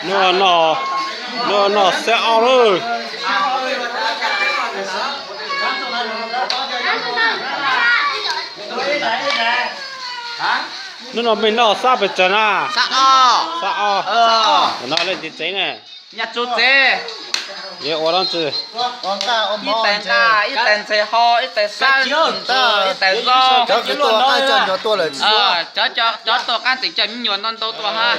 Noj, noj, noj xab ob lawm. Hnub no mej noj xab pes tsawg na? Xab ob. Xab ob. No leej twg tsev ne? Yuav ua dab tsi? Ib tais nqaj, ib tais ntxhais ho, ib tais xab, ib tais zoo. Cov tuaj qab tseem coj me nyuam ntau ntau tuaj hab.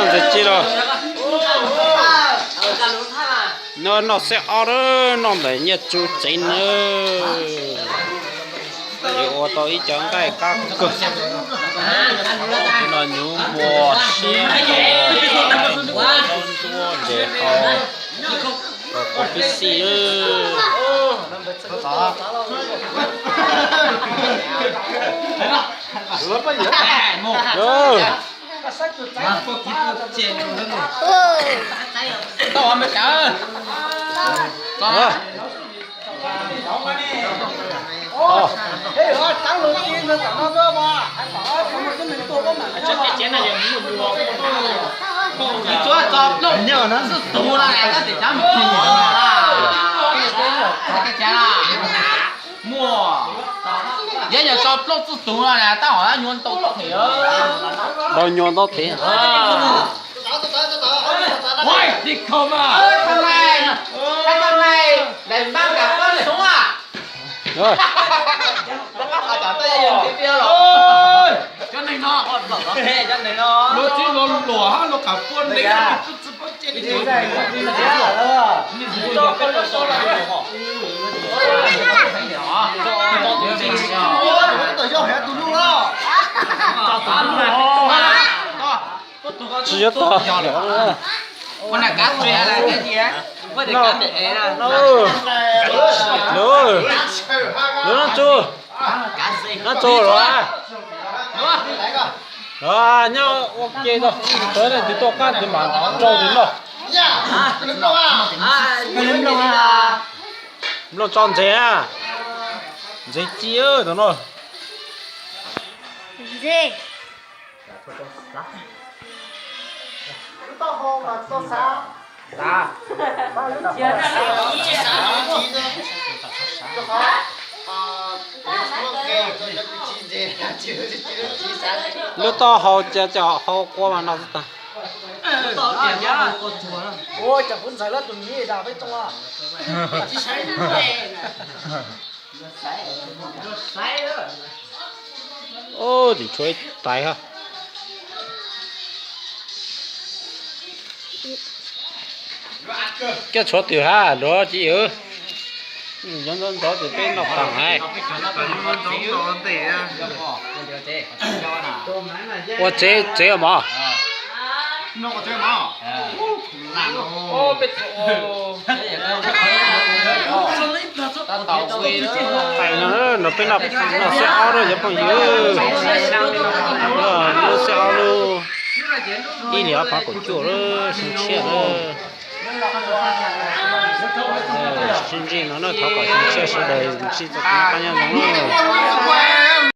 Ntxhais ci los. Noj, noj xab ob lawm, noj ntawm Nyiaj Tsu tsev na. Yuav ua tau ib co nqaij qab kawg. No nyuv npua, siab npua, npua zaub ntsuab, ntses hau, kom pib xij. Yog yog tso plaub txuj tug no tab hom dab nyuag ntau them. Dab nyuag ntau them. Cov neeg no, luag txiv luag luam hab luag kam pua ntev. Tsis yuav tog. Lub, lub, lub, Nab Tsu, Nab Tsu los. Nyob ua ke tau, tawv ne, tus tuaj qab tus mam nrau tus noj. Nplooj tso ntses na. Ntses ci tus no. Lub taub hau cas hau qua mas no xwb tag. Ub, tseem tshuav ib tais hab. Koj tshuav twg hab, luag tsis yws. Nyob ntxov ntxov ces peb noj pam hais. Ua tsev, tsev mov. Tais no, no peb noj, noj xab ob lawm cov phooj ywg. Noj xab ob lub, ib hlis ob phav kaum cuaj lawm, xyoo tshiab lawm. Sib ntsib no na, thov kom xyoo tshiab sawv daws ntsib txoj kev noj qab nyob zoo na.